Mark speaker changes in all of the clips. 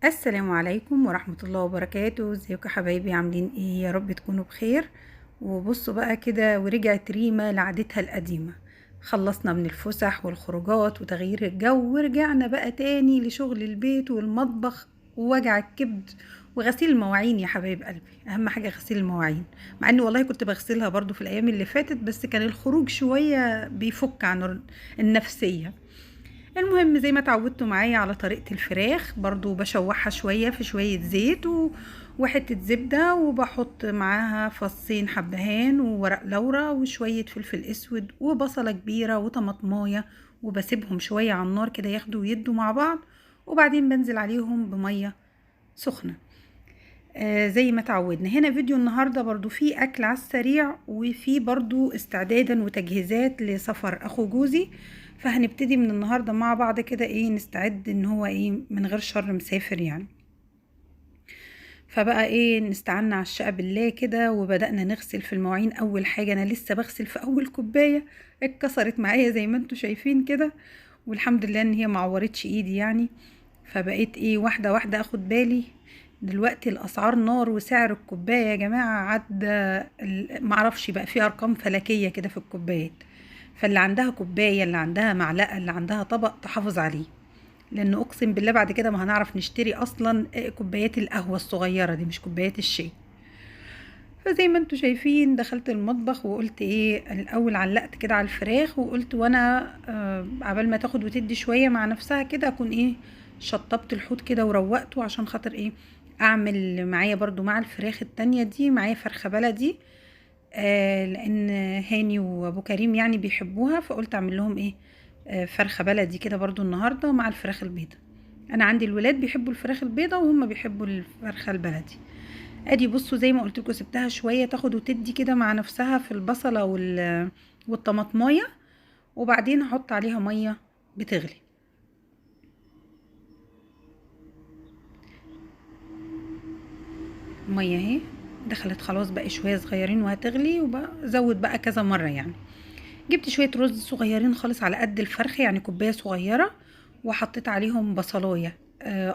Speaker 1: السلام عليكم ورحمة الله وبركاته. ازيكم يا حبايبي؟ عاملين ايه؟ يا رب تكونوا بخير. وبصوا بقى كده، ورجعت ريما لعادتها القديمة. خلصنا من الفسح والخروجات وتغيير الجو، ورجعنا بقى تاني لشغل البيت والمطبخ ووجع الكبد وغسيل المواعين. يا حبايب قلبي، اهم حاجة غسيل المواعين، مع اني والله كنت بغسلها برضو في الايام اللي فاتت، بس كان الخروج شوية بيفك عن النفسية. المهم زي ما اتعودتوا معايا على طريقة الفراخ، برضو بشوحها شوية في شوية زيت وحتة زبدة، وبحط معاها فصين حبهان وورق لورا وشوية فلفل اسود وبصلة كبيرة وطماطماية، وبسيبهم شوية على النار كده ياخدوا ويدوا مع بعض، وبعدين بنزل عليهم بمية سخنة. زي ما تعودنا. هنا فيديو النهاردة برضو فيه أكل على السريع، وفيه برضو استعدادا وتجهيزات لسفر أخو جوزي، فهنبتدي من النهاردة مع بعض كده ايه نستعد ان هو ايه من غير شر مسافر يعني. فبقى ايه نستعنا على الشقة بالله كده، وبدأنا نغسل في المواعين. أول حاجة أنا لسه بغسل في أول كوباية اتكسرت معايا زي ما انتوا شايفين كده، والحمد لله ان هي معورتش ايدي يعني. فبقيت ايه واحدة واحدة اخد بالي. دلوقتي الاسعار نار، وسعر الكوباية يا جماعة عدى معرفش بقى في ارقام فلكيه كده في الكوبايات. فاللي عندها كوباية، اللي عندها معلقه، اللي عندها طبق تحافظ عليه، لان اقسم بالله بعد كده ما هنعرف نشتري اصلا كوبايات القهوة الصغيرة دي، مش كوبايات الشاي. فزي ما انتوا شايفين دخلت المطبخ وقلت ايه الاول، علقت كده على الفراخ وقلت وانا عبال ما تاخد وتدي شوية مع نفسها كده اكون ايه شطبت الحوت كده وروقته، عشان خاطر ايه اعمل معايا برضو مع الفراخ التانية دي معايا فرخة بلدي، لان هاني وابو كريم يعني بيحبوها، فقلت اعمل لهم ايه فرخة بلدي كده برضو النهاردة مع الفراخ البيضة. انا عندي الولاد بيحبوا الفراخ البيضة وهم بيحبوا الفرخة البلدي. ادي بصوا زي ما قلت لكم سبتها شوية تاخد وتدي كده مع نفسها في البصلة والطماطماية، وبعدين هحط عليها مية بتغلي. المية اهي دخلت خلاص، بقى شوية صغيرين وهتغلي، وبزود بقى كذا مرة يعني. جبت شوية رز صغيرين خالص على قد الفرخ يعني كوباية صغيرة، وحطيت عليهم بصلايه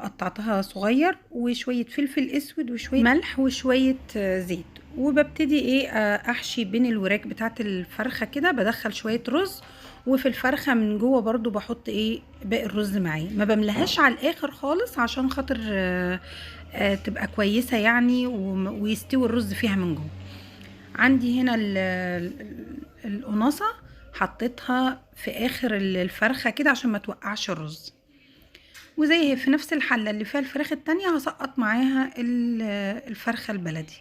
Speaker 1: قطعتها صغير، وشوية فلفل اسود وشوية ملح وشوية زيت، وببتدي ايه احشي بين الوراك بتاعت الفرخه كده، بدخل شوية رز، وفي الفرخه من جوه برضو بحط ايه باقي الرز معايا، ما بملهاش على الاخر خالص عشان خاطر تبقى كويسة يعني، ويستوي الرز فيها من جوه. عندي هنا القناصه حطيتها في اخر الفرخه كده عشان ما توقعش الرز، وزي هي في نفس الحلة اللي فيها الفراخ التانية هسقط معاها الفرخه البلدي.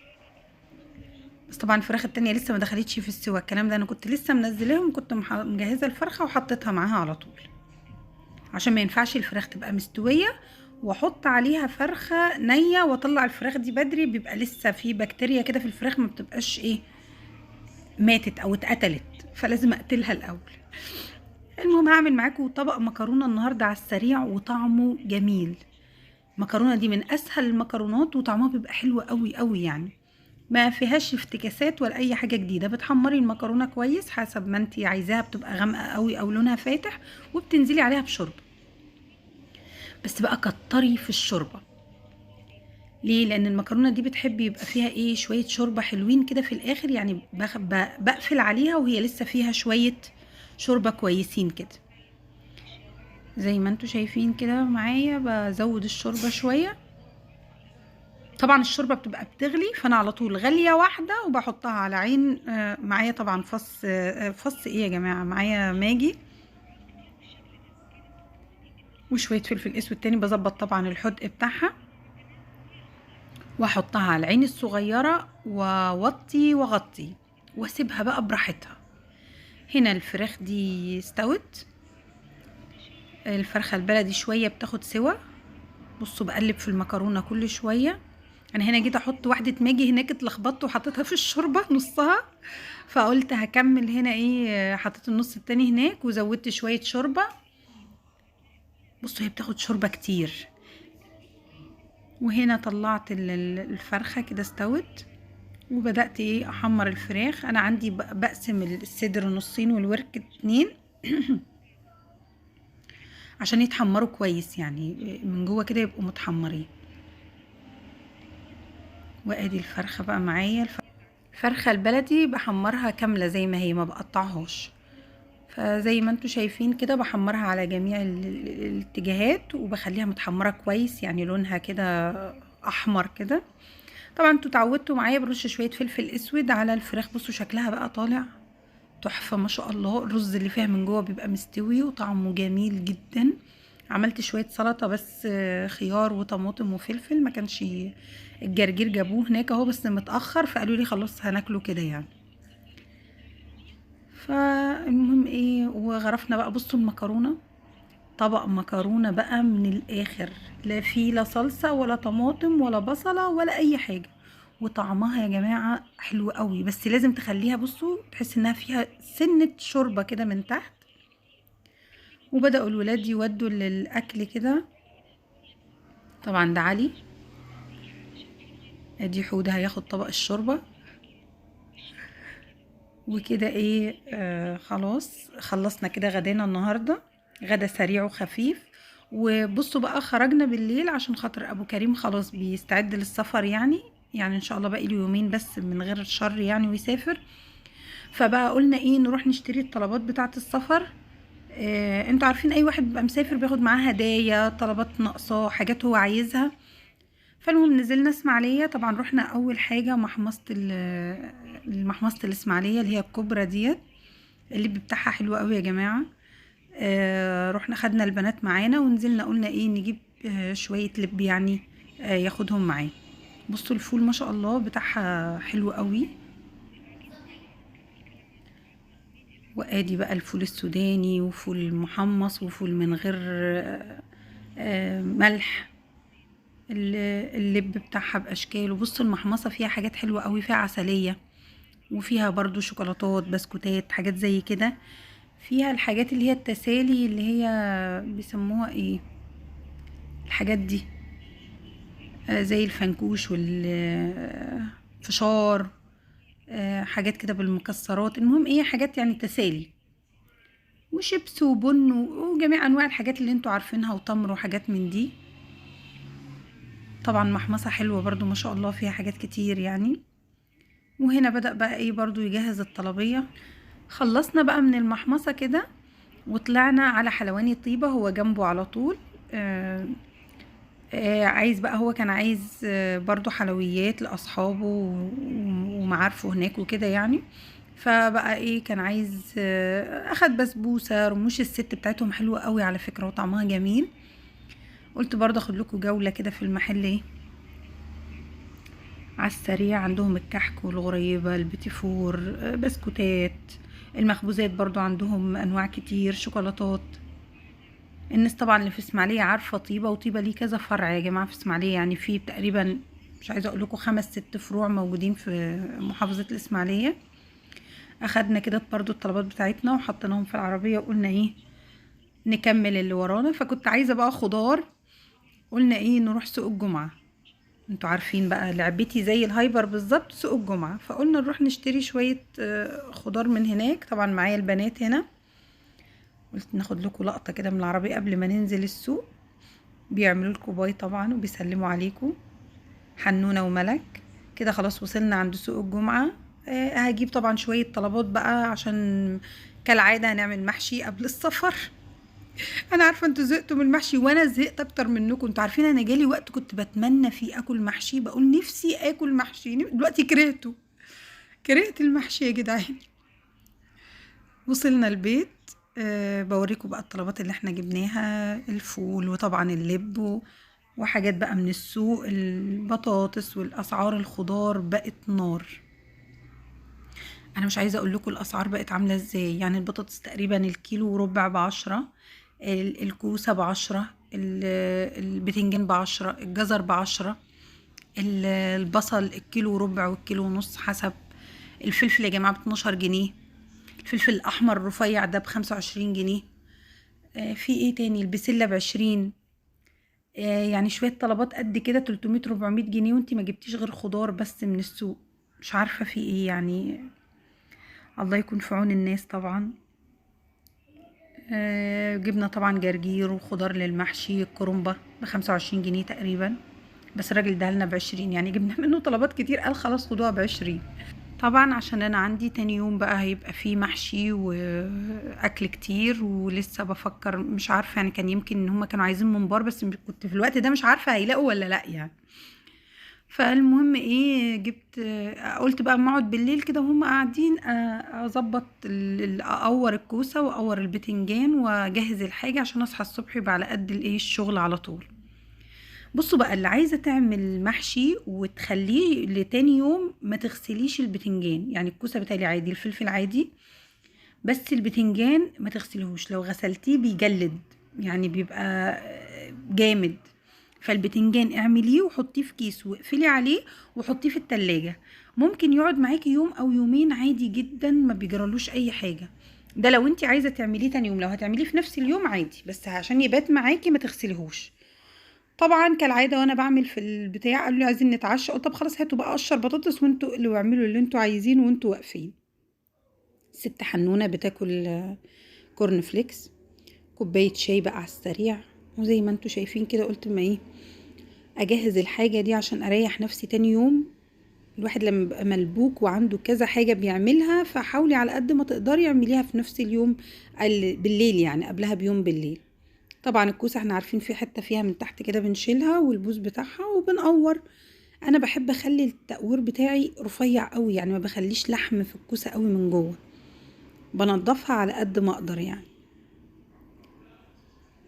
Speaker 1: بس طبعا الفراخ التانية لسه ما دخلتش في السوا، الكلام ده انا كنت لسه منزلاهم، كنت مجهزة الفرخه وحطيتها معاها على طول، عشان ما ينفعش الفراخ تبقى مستوية واحط عليها فرخة نيه واطلع الفراخ دي بدري، بيبقى لسه في بكتيريا كده في الفراخ ما بتبقاش ايه ماتت او اتقتلت، فلازم اقتلها الاول. المهم هعمل معاكم طبق مكرونه النهارده على السريع وطعمه جميل. المكرونه دي من اسهل المكرونات وطعمها بيبقى حلو قوي قوي يعني، ما فيهاش افتكاسات ولا اي حاجة جديدة. بتحمري المكرونه كويس حسب ما انت عايزاها، بتبقى غامقه قوي او لونها فاتح، وبتنزلي عليها بشوربه، بس بقى كتري في الشوربة. ليه؟ لان المكرونه دي بتحب يبقى فيها ايه شوية شوربة حلوين كده في الاخر يعني، بقفل عليها وهي لسه فيها شوية شوربة كويسين كده. زي ما انتوا شايفين كده معايا بزود الشوربة شوية. طبعا الشوربة بتبقى بتغلي، فانا على طول غالية واحدة وبحطها على عين. معايا طبعا فص فص ايه يا جماعة، معايا ماجي وشوية فلفل اسود تاني، بظبط طبعا الحدق بتاعها، واحطها على العين الصغيرة واوطي واغطي واسيبها بقى براحتها. هنا الفراخ دي استوت، الفرخه البلدي شوية بتاخد سوا. بصوا بقلب في المكرونه كل شوية. انا هنا جيت احط واحدة ماجي هناك اتلخبطت وحطيتها في الشوربة نصها، فقلت هكمل هنا ايه، حطيت النص التاني هناك وزودت شوية شوربة. بصوا هي بتاخد شوربة كتير. وهنا طلعت الفرخه كده استوت، وبدات ايه احمر الفراخ. انا عندي بقسم الصدر نصين والورك 2 عشان يتحمروا كويس يعني من جوه كده يبقوا متحمرين. وادي الفرخه بقى معايا، الفرخه البلدي بحمرها كاملة زي ما هي، ما بقطعهاش. فزي ما انتوا شايفين كده بحمرها على جميع الاتجاهات، وبخليها متحمره كويس، يعني لونها كده احمر كده. طبعا انتوا اتعودتوا معايا برش شوية فلفل اسود على الفراخ. بصوا شكلها بقى طالع تحفة ما شاء الله. الرز اللي فيها من جوه بيبقى مستوي وطعمه جميل جدا. عملت شوية سلطة بس خيار وطماطم وفلفل، ما كانش الجرجير جابوه هناك اهو بس متاخر، فقالوا لي خلاص هناكله كده يعني. فالمهم ايه، وغرفنا بقى. بصوا المكرونه، طبق مكرونه بقى من الاخر، لا فيه لا صلصه ولا طماطم ولا بصله ولا اي حاجة، وطعمها يا جماعة حلو قوي. بس لازم تخليها، بصوا تحس انها فيها سنة شوربة كده من تحت. وبداوا الولاد يودوا للاكل كده. طبعا ده علي، ادي حوده هياخد طبق الشوربة وكده. ايه خلاص خلصنا كده غدانا النهارده، غدا سريع وخفيف. وبصوا بقى خرجنا بالليل عشان خاطر ابو كريم خلاص بيستعد للسفر، يعني ان شاء الله باقي له يومين بس من غير الشر يعني ويسافر. فبقى قلنا ايه، نروح نشتري الطلبات بتاعه السفر. انتوا عارفين اي واحد بيبقى مسافر بياخد معاه هدايا، طلبات ناقصاه، حاجات هو عايزها. فالمهم نزلنا اسماعيليه. طبعا رحنا اول حاجة محمصه المحمصه الاسماعيلية اللي هي الكبرى ديت، اللب بتاعها حلو قوي يا جماعة. رحنا خدنا البنات معانا ونزلنا، قلنا ايه نجيب شوية لب يعني ياخدهم معاه. بصوا الفول ما شاء الله بتاعها حلو قوي. وادي بقى الفول السوداني وفول محمص وفول من غير ملح. اللب بتاعها باشكاله. بصوا المحمصه فيها حاجات حلوة قوي، فيها عسلية وفيها برضو شوكولاتات، بسكوتات، حاجات زي كده. فيها الحاجات اللي هي التسالي اللي هي بيسموها ايه الحاجات دي، زي الفنكوش والفشار، حاجات كده بالمكسرات. المهم ايه، حاجات يعني تسالي وشيبس وبن وجميع انواع الحاجات اللي انتوا عارفينها، وتمر وحاجات من دي. طبعا محمصة حلوة برضو ما شاء الله، فيها حاجات كتير يعني. وهنا بدأ بقى ايه برضو يجهز الطلبية. خلصنا بقى من المحمصة كده وطلعنا على حلواني طيبة، هو جنبه على طول. عايز بقى، هو كان عايز برضو حلويات لأصحابه ومعارفه هناك وكده يعني. فبقى ايه كان عايز، اخد بسبوسة. رموش الست بتاعتهم حلوة قوي على فكرة وطعمها جميل. قلت برضه اخد لكم جولة كده في المحل ايه على السريع. عندهم الكحك والغريبة، البيتيفور، بسكوتات، المخبوزات برضو عندهم انواع كتير، شوكولاتات. الناس طبعا اللي في اسماعيليه عارفه طيبة، وطيبة ليه كذا فرع يا جماعة في اسماعيليه، يعني في تقريبا مش عايزه اقول لكم 5 6 فروع موجودين في محافظة الاسماعيلية. اخدنا كده برضو الطلبات بتاعتنا وحطيناهم في العربية وقلنا ايه نكمل اللي ورانا. فكنت عايزه بقى خضار، قلنا ايه نروح سوق الجمعة. انتوا عارفين بقى لعبتي زي الهايبر بالظبط، سوق الجمعة. فقلنا نروح نشتري شوية خضار من هناك. طبعا معايا البنات هنا، قلت ناخد لكم لقطة كده من العربية قبل ما ننزل السوق. بيعملوا لكم باي طبعا وبيسلموا عليكم، حنونه وملك كده. خلاص وصلنا عند سوق الجمعة. هجيب طبعا شوية طلبات بقى عشان كالعادة هنعمل محشي قبل السفر. انا عارفه انتوا زهقتوا من المحشي وانا زهقت اكتر منكم. انتوا عارفين انا جالي وقت كنت بتمنى فيه اكل محشي، بقول نفسي اكل محشي، دلوقتي كرهته، كرهت المحشي يا جدعان. وصلنا البيت، بوريكم بقى الطلبات اللي احنا جبناها، الفول وطبعا اللب وحاجات بقى من السوق، البطاطس والاسعار، الخضار بقت نار. انا مش عايزه اقول لكم الاسعار بقت عامله ازاي. يعني البطاطس تقريبا الكيلو وربع ب10، الكوسه ب10، البتنجان ب10، الجزر ب10، البصل الكيلو وربع والكيلو ونص حسب. الفلفل يا جماعة ب12 جنيه، الفلفل الاحمر الرفيع ده ب25 جنيه. في ايه تاني، البسله ب20. يعني شوية طلبات قد كده 300 400 جنيه، وانتي ما جبتيش غير خضار بس من السوق. مش عارفه في ايه يعني، الله يكون في عون الناس طبعا. جبنا طبعا جرجير وخضار للمحشي، الكرنبه ب25 جنيه تقريبا، بس الراجل ده لنا ب20، يعني جبنا منه طلبات كتير قال خلاص خدوها ب20. طبعا عشان انا عندي تاني يوم بقى هيبقى فيه محشي واكل كتير، ولسه بفكر مش عارفه، يعني كان يمكن ان هم كانوا عايزين ممبار، بس كنت في الوقت ده مش عارفه هيلاقوا ولا لا يعني. فالمهم ايه، جبت قلت بقى اما اقعد بالليل كده وهم قاعدين اظبط اقور الكوسه واقور البتنجان واجهز الحاجة عشان اصحى الصبح يبقى على قد الايه الشغل على طول. بصوا بقى، اللي عايزه تعمل محشي وتخليه لتاني يوم ما تغسليش البتنجان، يعني الكوسه بتاعي عادي، الفلفل عادي، بس البتنجان ما تغسلهوش، لو غسلتيه بيجلد يعني بيبقى جامد. فالبتنجان اعمليه وحطيه في كيس واقفلي عليه وحطيه في التلاجة، ممكن يقعد معاكي يوم او يومين عادي جدا، ما بيجرالوش اي حاجة. ده لو انت عايزه تعمليه تاني يوم، لو هتعمليه في نفس اليوم عادي، بس عشان يبات معاكي ما تغسليهوش. طبعا كالعادة وانا بعمل في البتاع قالوا لي عايزين نتعشى، قلت طب خلاص هاتوا بقى قشر بطاطس وانتوا اقلوا واعملوا اللي انتوا عايزينه وانتوا واقفين. ست حنونه بتاكل كورن فليكس، كوباية شاي بقى على السريع، وزي ما انتوا شايفين كده قلت ما ايه اجهز الحاجة دي عشان اريح نفسي تاني يوم. الواحد لما بيبقى ملبوك وعنده كذا حاجة بيعملها، فحاولي على قد ما تقدري اعمليها في نفس اليوم بالليل، يعني قبلها بيوم بالليل. طبعا الكوسه احنا عارفين في حتة فيها من تحت كده بنشيلها والبوز بتاعها وبنقور. انا بحب اخلي التقوير بتاعي رفيع قوي، يعني ما بخليش لحم في الكوسه قوي من جوه، بنضفها على قد ما اقدر يعني.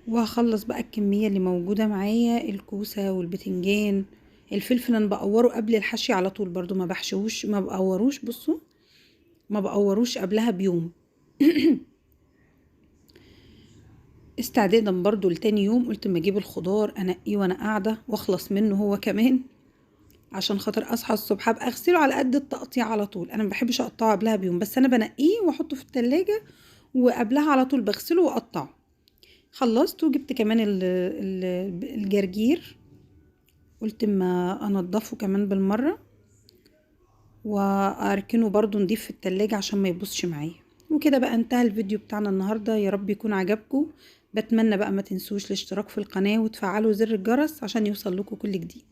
Speaker 1: وهخلص بقى الكمية اللي موجودة معايا، الكوسه والبتنجان. الفلفل انا بقوره قبل الحشي على طول برضو، ما بحشوش، ما بقوروش، بصوا ما بقوروش قبلها بيوم. استعدادا برضو لتاني يوم قلت ما اجيب الخضار انقيه وانا قاعدة واخلص منه هو كمان، عشان خاطر اصحى الصبح ابقى اغسله على قد التقطيع على طول. انا ما بحبش اقطعه قبلها بيوم، بس انا بنقيه واحطه في التلاجة وقبلها على طول بغسله واقطعه. خلصت وجبت كمان الجرجير، قلت ما انضفه كمان بالمرة واركنه برضو نضيف في التلاجة عشان ما يبوظش معايا. وكده بقى انتهى الفيديو بتاعنا النهارده، يا رب يكون عجبكم. بتمنى بقى ما تنسوش الاشتراك في القناة وتفعلوا زر الجرس عشان يوصل لكم كل جديد.